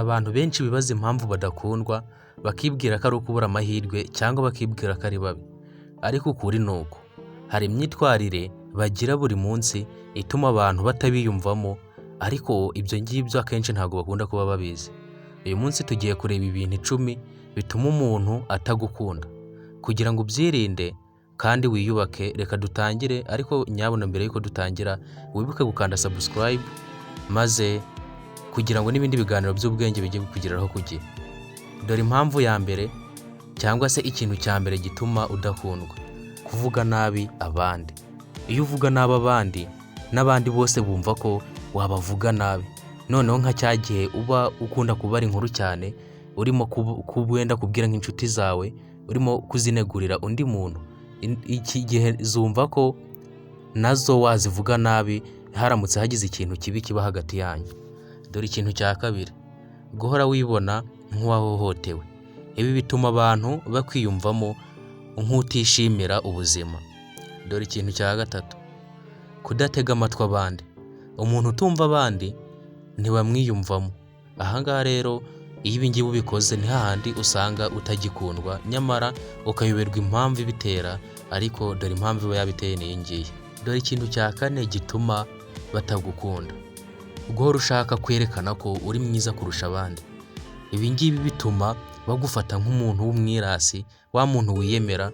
Abantu benshi bibaza impamvu badakundwa, bakibwira ko ari ukubura amahirwe cyangwa bakibwira ko ari babi. Ariko ukuri ni uku: hari imyitwarire bagira buri munsi ituma abantu batabiyumvamo, ariko ibyo ngibyo akenshi ntabwo bakunda kuba babizi. Uyu munsi tugiye kureba ibintu 10 bituma umuntu atagukunda. Kugira ngo ubyirinde kandi wiyubake, reka dutangire, ariko nyabuna mbere y'uko dutangira wibuke gukanda subscribe, maze kugira ngo n'ibindi biganiro by'ubwenge bijye bikugeraho ku gihe. Dore impamvu ya mbere cyangwa se ikintu cya mbere gituma udakundwa: kuvuga nabi abandi. Iyo uvuga nabi abandi, n'abandi bose bumva ko wabavuga nabi. Noneho nka cya gihe uba ukunda kubara inkuru cyane, urimo wenda kubwira nk'inshuti zawe, urimo kuzinegurira undi muntu, iki gihe zumva ko nazo wazivuga nabi haramutse hagize ikintu kibi kiba hagati yanyu. Dore ikintu cya kabiri: guhora wibona nk'uwahohotewe. Ibi bituma abantu bakwiyumvamo nk'utishimira ubuzima. Dore ikintu cya gatatu: kudatega amatwi abandi. Umuntu utumva abandi ntibamwiyumvamo. Aha ngaha rero, iyo ibi ngibi ubikoze, ni hahandi usanga utagikundwa, nyamara ukayoberwa impamvu ibitera, ariko dore impamvu iba yabiteye ni iyi ngiyi. Dore ikintu cya kane gituma batagukunda: guhora ushaka kwerekana ko uri mwiza kurusha abandi. Ibi ngibi bituma bagufata nk'umuntu w'umwirasi, wa muntu wiyemera,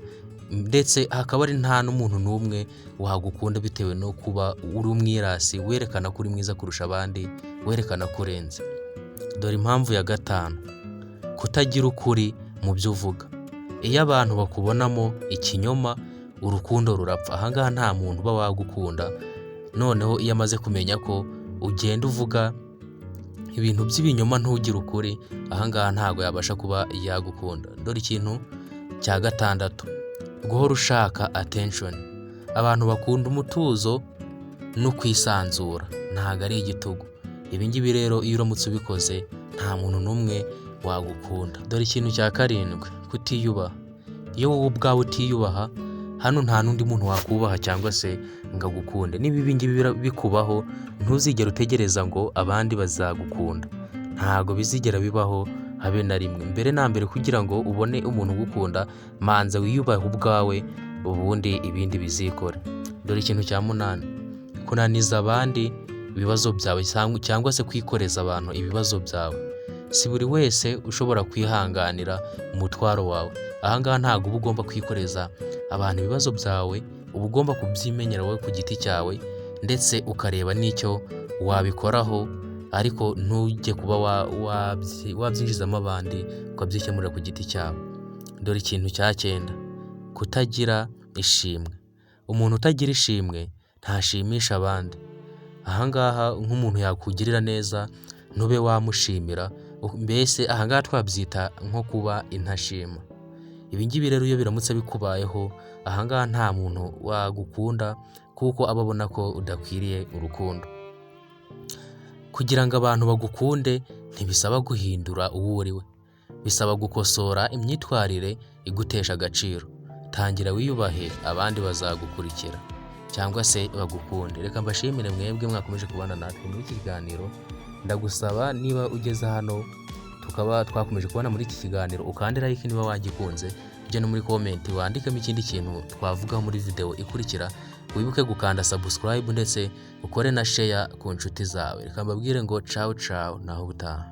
ndetse hakaba ari nta n'umuntu n'umwe wagukunda bitewe no kuba uri umwirasi, werekana ko uri mwiza kurusha abandi, werekana ko urenze. Dore impamvu ya gatanu: kutagira ukuri mu byo uvuga. Iyo abantu bakubonamo ikinyoma, urukundo rurapfa. Aha ngaha nta muntu uba wagukunda. Noneho iyo amaze kumenya ko ugenda uvuga ibintu by'ibinyoma, ntugire ukuri, aha ngaha ntabwo yabasha kuba yagukunda. Dore ikintu cya gatandatu: guhora ushaka attention. Abantu bakunda umutuzo no kwisanzura, ntabwo ari igitugu. Ibi ngibi rero, iyo uramutse ubikoze, nta muntu n'umwe wagukunda. Dore ikintu cya karindwi: kutiyubaha. Iyo wowe ubwawe utiyubaha, hano nta n'undi muntu wakubaha cyangwa se ngo agukunde. Niba ibi ngibi bikubaho, ntuzigere utegereza ngo abandi bazagukunda, ntabwo bizigera bibaho habe na rimwe. Mbere na mbere, kugira ngo ubone umuntu ugukunda, manza wiyubahe ubwawe, ubundi ibindi bizikora. Dore ikintu cya munani: kunaniza abandi ibibazo byawe cyangwa se kwikoreza abantu ibibazo byawe. Si buri wese ushobora kwihanganira umutwaro wawe. Aha ngaha ntabwo uba ugomba kwikoreza abantu ibibazo byawe, uba ugomba kubyimenyera wowe ku giti cyawe, ndetse ukareba n'icyo wabikoraho, ariko ntujye kuba wabyinjizamo abandi, ukabyikemurira ku giti cyawe. Dore ikintu cya cyenda: kutagira ishimwe. Umuntu utagira ishimwe ntashimisha abandi. Aha ngaha nk'umuntu yakugirira neza ntube wamushimira, mbese aha ngaha twabyita nko kuba intashima. Ibi ngibi rero, iyo biramutse bikubayeho, aha ngaha nta muntu wagukunda, kuko aba abona ko udakwiriye urukundo. Kugira ngo abantu bagukunde ntibisaba guhindura uwo uri we, bisaba gukosora imyitwarire igutesha agaciro. Tangira wiyubahe, abandi bazagukurikira cyangwa se bagukunde. Reka mbashimire mwebwe mwakomeje kubana natwe muri iki kiganiro. Ndagusaba, niba ugeze hano tukaba twakomeje kubona muri iki kiganiro, ukande like niba wagikunze, ujye no muri comment wandikemo ikindi kintu twavugaho muri video ikurikira. Wibuke gukanda subscribe ndetse ukore na share ku nshuti zawe. Reka mbabwire ngo ciao ciao, naho ubutaha.